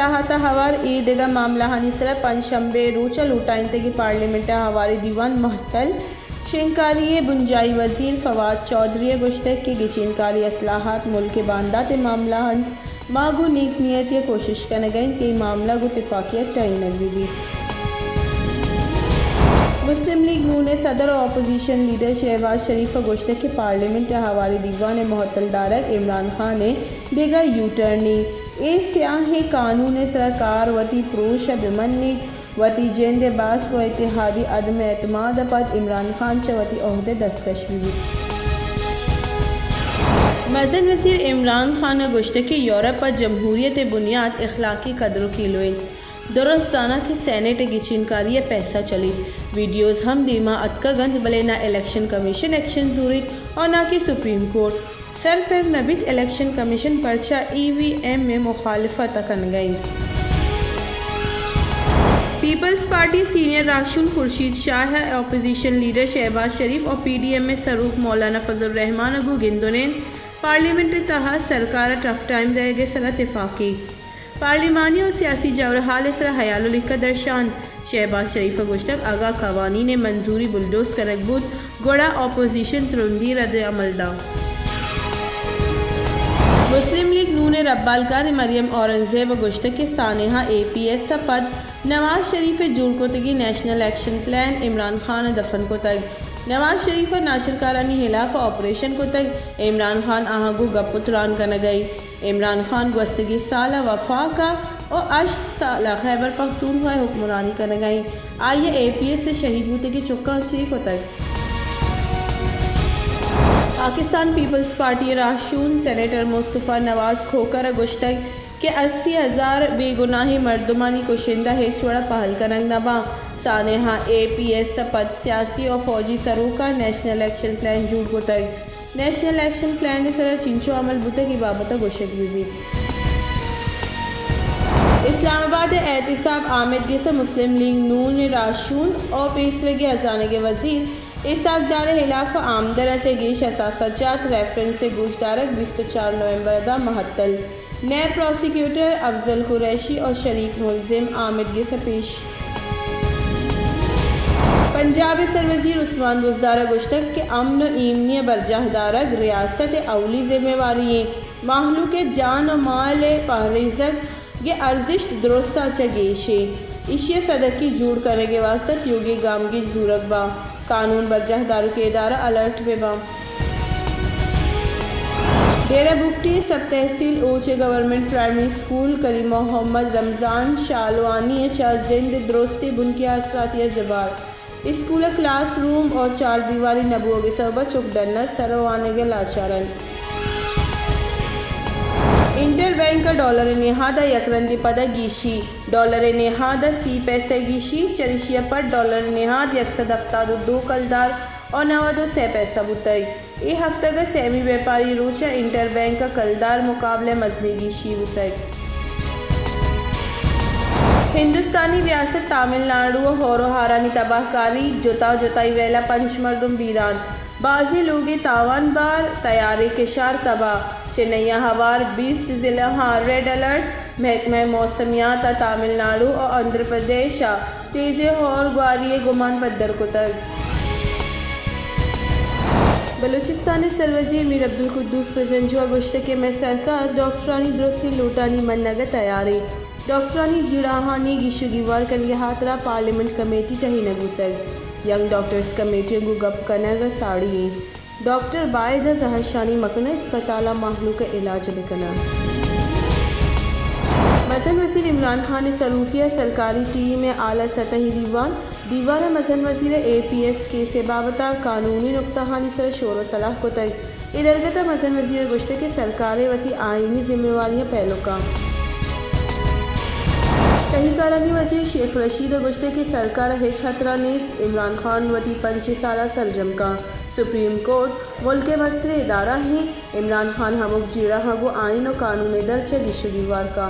اصلاحات ء ہوار اے دگہ معاملہانی سرا پنچ شنبے ء روچ ء لوٹائینتگیں پارلیمنٹ ء ہواریں دیوان مہتل۔ شنگکاری ء بنجاہی وزیر فواد چوہدری ء گوشتگ کہ گچینکاری اصلاحات ملک ء باندات ء معاملہ انت، ما گوں نیک نیتی ء کوشش کنگ ء ایں کہ اے معاملہ گوں تپاکی ء ٹہینگ بہ بیت۔ مسلم لیگ نون ء صدر ء اپوزیشن لیڈر شہباز شریف ء گوشتگ کہ پارلیمنٹ ء ہواریں دیوان ء مہتل دارگ عمران خان ء دگہ یو ٹرنے۔ اے سیاہیں قانون ء سرا کار وتی پروش ء بہ منیت، وتی جند ء باسک ء اتحادی عدم اعتماد ء پد عمران خان چہ وتی عہدہ دستکش بہ بیت۔ مزن وزیر عمران خان ء گوشتگ کہ یورپ ء جمہوریت ء بنیاد اخلاقی قدر ء کیلو انت۔ درست زاناں کہ سینیٹ ء گچینکاری ء پیسہ چلیت۔ ویڈیوز ہم دیما اتکگ انت، بلے نہ الیکشن کمیشن ایکشن زوریت اور نہ کہ سپریم کورٹ۔ سر پر نہ بیت الیکشن کمیشن پرچا ای وی ایم ء مخالفت ء کنگ ء انت۔ پیپلز پارٹی سینئر راہشون خورشید شاہ ء اپوزیشن لیڈر شہباز شریف اور پی ڈی ایم ء سروک مولانا فضل الرحمان ء گوں گندونین پارلیمنٹ ء تہا سرکار ء ٹف ٹائم دئیگ ء سرا تفاقی۔ پارلیمانی و سیاسی جاورحال ء سرا ہیال و لیکہ درشان۔ شہباز شریف ء گوشتگ، اگاں قوانین ء منظوری بلڈوز کنگ بوت، گڑا اپوزیشن ترندی رد عمل داں۔ مسلم لیگ نون ء ربالکار مریم اورنگزیب ء گوشتگ کہ سانحہ اے پی ایس ء پد نواز شریف ء جوڑ کتگیں نیشنل ایکشن پلان عمران خان ء دفن کتگ۔ نواز شریف ء ناشرکارانی ہلاف ء آپریشن کتگ، عمران خان آہاں گوں گپ و تران کنگ ء۔ عمران خان گوستگیں سال ء وفاق ء و ہشت سال ء خیبر پختونخوا ء حکمرانی کنگ ء انت۔ آئی ء اے پی ایس ء شہید بوتگیں چکاں چے کتگ؟ پاکستان پیپلز پارٹی ء راہشون سینیٹر مصطفی نواز کھوکھر ء گوشتگ کہ اسی ہزار بے گناہیں مردمانی کشندہ ہچ وڑ ء پہل کنگ نہ باں۔ سانحہ اے پی ایس ء پد سیاسی و فوجی سروکاں نیشنل ایکشن پلان جوڑ کتگ۔ نیشنل ایکشن پلان ء سرا چنچو عمل بوتگ، اے بابت ء گوشگ بہ بیت۔ اسلام آباد ء احتساب آمید گس ء مسلم لیگ نون ء راہشون و پیسرگی ہزانگ ء وزیر اسحاق ڈار ء ہلاف ء آمدن ء چہ گیش اثاثہ جات ریفرنس ء گوشدارگ بیست و چار نومبر ء داں مہتل۔ نیب پراسیکیوٹر افضل قریشی و شریک ملزم آمید گس ء پیش۔ پنجاب ء سروزیر عثمان بزدار ء گوشتگ کہ امن و ایمنی ء برجاہ دارگ ریاست ء اولی ذمہ واری انت۔ مہلوک ء جان و مال ء پہریزگ ء ارزشت درستاں چہ گیش انت۔ ایشی ء سدکی جوڑ کنگ ء واستہ تیوگیں گامگیج زورگ باں۔ قانون برجاہ داروکیں ادارہ الرٹ بہ باں۔ ڈیرہ بگٹی سب تحصیل اوچ ء گورنمنٹ پرائمری اسکول کلیم محمد رمضان شالوانی ء چہ زند ء درستیں بنکی آسراتی ء زبہر۔ اسکول ء کلاس روم اور چار دیواری نہ بوگ ء سبب ء چک ڈن ء سر ء وانگ ء لاچار انت۔ انٹر بینک ء ڈالر ء نہاد ء یک رندے پدا گیشی۔ ڈالر ء نہاد ء سی پیسہ گیشی، چریشی ء پد ڈالر ء نہاد یک سد ہفتاد و دو کلدار و نود و سے پیسہ بوتگ۔ اے ہفتگ ء سیمی بیپاری روچ ء انٹر بینک ء کلدار مقابلہ ء مزنیں گیشی بوتگ۔ ہندوستانی ریاست تامل ناڈو ء ہور و ہارانی تباہ کاری، جتا جتائی ویلا پنچ مردم بیران۔ بازیں لوگے تاوان بار، تیاریں کشار تباہ۔ چنئی ء ہوار بیست ضلع ہاں ریڈ الرٹ، محکمہ موسمیات ء تامل ناڈو ء آندھرا پردیش ء تیزیں ہور گواری ء گمان پدر کتگ۔ بلوچستان ء سروزیر میر عبدالقدوس بزنجو ء گوشتگ کہ مئے سرکار ڈاکٹرانی درستیں لوٹانی منگ ء تیار انت۔ ڈاکٹرانی جیڑہانی گیش و گیوار کنگ ء ہاترا پارلیمنٹ کمیٹی ٹہینگ بوتگ۔ ینگ ڈاکٹرز کمیٹی ء گوں گپ کنگ ء ساڑی انت۔ ڈاکٹر باید ء زہرشانی مکن ء اسپتال ء مہلوک ء علاج بہ کناں۔ مزن وزیر عمران خان ء سروکی ء سرکاری ٹیم ء اعلی سطحی دیوان، دیوان ء مزن وزیر ء اے پی ایس کیس ء بابت ء قانونی نکتہانی سر ء شور ء سلاہ کتگ۔ اے درگت ء مزن وزیر ء گوشتگ کہ سرکار ء وتی آئینی ذمہ واریاں پیلو کاں۔ تہی کارانی وزیر شیخ رشید ء گوشتگ کہ سرکار ء ہچ ہترہ نیست، عمران خان وتی پنچ سال ء سرجم کاں۔ سپریم کورٹ ملک ء مستریں ادارہ ایں، عمران خان ہمک جیڑہ ء گوں آئین و قانون ء در چہ گیش و گیوار کاں۔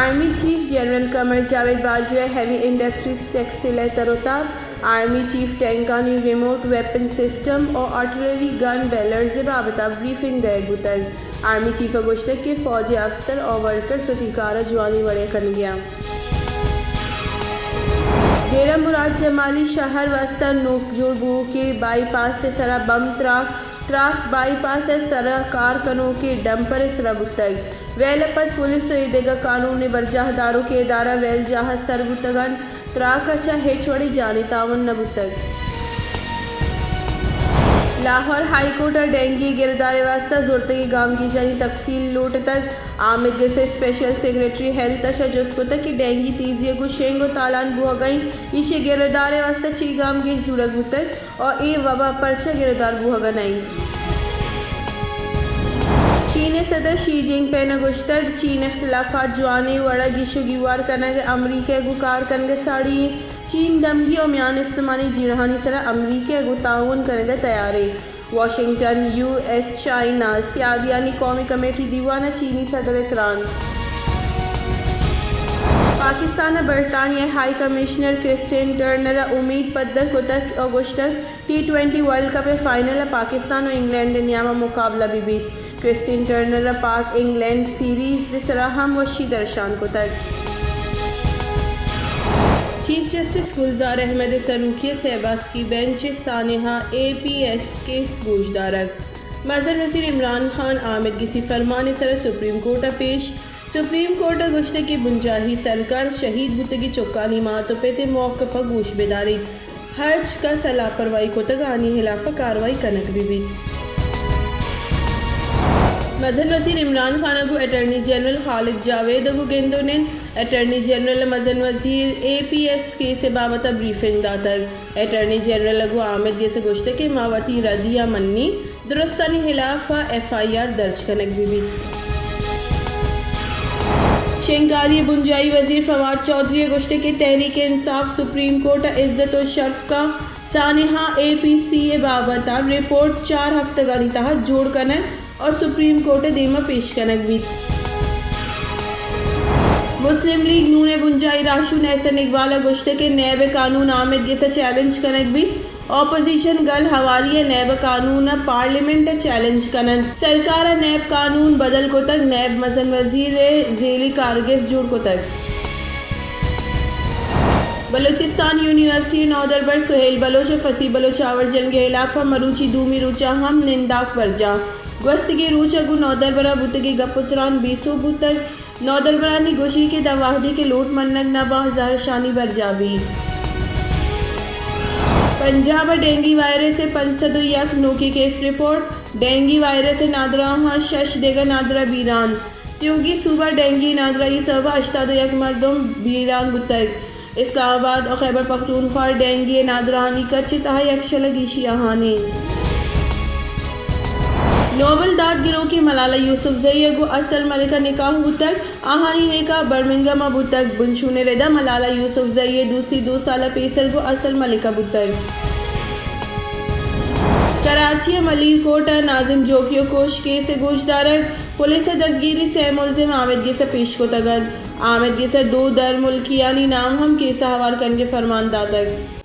آرمی چیف جنرل قمر جاوید باجوہ ء ہیوی انڈسٹریز ٹیکسٹائل ء تر و تاب، آرمی چیف ٹینکانی ریموٹ ویپن سسٹم و آرٹلری گن بیلرز ءِ بابت ءَ بریفنگ دئیگ بوتگ۔ آرمی چیف ءَ گوشتگ کہ فوجی افسر و ورکرز وتی کار ءَ جوانیں وڑے ءَ کنگ ءَ اَنت۔ ڈیرہ مراد جمالی شہر واستہ نوک جوڑ بوؤکیں بائی پاس ءِ سرا بم تراک۔ تراک بائی پاس ءِ سرا کار کنوکیں ڈمپر ءِ سرا بوتگ۔ ویل ءَ پد پولیس و اے دگہ قانون ءِ برجاہ داروکیں ادارہ ویل جاہ ءَ سر بوتگ اَنت۔ تراک ءَ چہ ہچ وڑیں جانی تاوان نہ بوتگ۔ لاہور ہائی کورٹ ءَ ڈینگی ءِ گردار ءِ واستہ زرتگیں گامگیجانی تفصیل لوٹتگ۔ آمید گس ءِ اسپیشل سیکرٹری ہیلتھ ءَ شہ جست کتگ کہ ڈینگی تیزی ءَ گوں شنگ و تالان بوہگ ءَ اِنت، ایشی ءِ گردار ءِ واستہ چے گامگیج زورگ بوتگ؟ و اے وبا پرچا گردار بوہگ ءَ نہ اِنت؟ چین ءِ صدر شی جن پنگ ءَ گوشتگ، چین ءِ خلاف ءَ جوانیں وڑ ءَ گیش و گیوار کنگ امریکہ ءَ گوں کار کنگ ءَ ساڑی اِنت۔ چین دمگی و میان استمانی جیڑہانی سرا امریکہ ءَ گوں تعاون کنگ ءَ تیار اِنت۔ واشنگٹن، یو ایس چائنا سیادیانی قومی کمیٹی دیوان ءَ چینی صدر ءِ تران۔ پاکستان ءَ برطانیہ ءِ ہائی کمشنر کرسٹین ٹرنر ءَ امیت پدر کتگ و گوشتگ، ٹی ٹوئنٹی ورلڈ کپ ءِ فائنل ءَ پاکستان و انگلینڈ ءِ نیام ءَ مقابلہ بہ بیت۔ کرسٹین ٹرنر ءَ پاک انگلینڈ سیریز ءِ سرا ہم وشی درشان کتگ۔ چیف جسٹس گلزار احمد ءِ سروکی ءَ سیباسکی بینچ ءَ سانحہ اے پی ایس کیس گوشدارگ۔ مزن وزیر عمران خان آمید گسی فرمان ءِ سرا سپریم کورٹ ءَ پیش۔ سپریم کورٹ ءَ گوشتگ کہ بنجاہی سرکار شہید بوتگیں چکانی مات و پت ءِ موقف ءَ گوش بداریت، ہرچ کس ءَ لاپرواہی کتگ آنی ہلاف ءَ کاروائی کنگ بہ بیت۔ مزن وزیر عمران خان ءَ گوں اٹارنی جنرل خالد جاوید ءَ گوں گند و نند۔ اٹارنی جنرل ءَ مزن وزیر اے پی ایس کیس ءِ بابت ءَ بریفنگ داتگ۔ اٹارنی جنرل ءَ گوں آمید گس ءَ گوشتگ کہ ما وتی ردی ءَ منی، درستانی ہلاف ءَ ایف آئی آر درج کنگ بہ بیت۔ شنگکاری ءِ بنجاہی وزیر فواد چوہدری ءَ گوشتگ کہ تحریک انصاف سپریم کورٹ ءَ عزت و شرفکا سانحہ اے پی سی ءِ بابت ءَ رپورٹ چار ہفتگانی تہا جوڑ کنگ اور سپریم کورٹ ءِ دیما پیش کنگ بیت۔ مسلم لیگ نون ءِ بنجاہی راہشون احسن اقبال ءَ گوشتگ کہ نیب ءِ قانون آمید گس ءَ چیلنج کنگ بیت۔ اپوزیشن گل ہواری ءَ نیب ءِ قانون ءَ پارلیمنٹ ءَ چیلنج کن انت۔ سرکار ءَ نیب قانون بدل کتگ، نیب مزن وزیر ءِ زیلی کارگس جوڑ کتگ۔ بلوچستان یونیورسٹی ءِ نودربر سہیل بلوچ ءُ فصیح بلوچ ءِ آور جنگ ءِ ہلاف ءَ مروچی دومی روچ ءَ ہم ننداک برجاہ۔ گوستگیں روچ ءَ گوں نودربراں بوتگیں گپ ءُ تران بے سوب بوتگ۔ نودربرانی گوشی کہ داں وہدے کہ لوٹ منگ نہ باں، زہرشانی برجاہ بیت۔ پنجاب ءَ ڈینگی وائرس ءِ پنچ سد ءُ یک نوکیں کیس رپورٹ، ڈینگی وائرس ءِ نادراہاں شش دگہ نادراہ بیران۔ تیوگیں صوبہ ڈینگی نادراہی ءِ سبب ءَ ہشتاد ءُ یک مردم بیران بوتگ۔ اسلام آباد ءُ خیبر پختونخوا ءَ ڈینگی ءِ نادراہانی کچ ءِ تہا یکشل ءَ گیشی آہانی۔ نوبل داد گروکیں ملالہ یوسفزئی ءَ گوں اصل ملک ءَ نکاح بوتگ۔ آہانی نکاح برمنگھم ءَ بوتگ۔ بنشون ءِ رد ءَ ملالہ یوسفزئی ءِ دوستی دو سال ءَ پیسر گوں اصل ملک ءَ بوتگ۔ کراچی ءِ ملیر کورٹ ءَ ناظم جوکی ءِ کوش کیس ءِ گوشدارگ، پولیس ءَ دزگیری سئے ملزم آمید گس ءَ پیش کتگ انت۔ آمید گس ءَ دو درملکیانی نام ہم کیس ءَ ہوار کنگ ءِ فرمان داتگ۔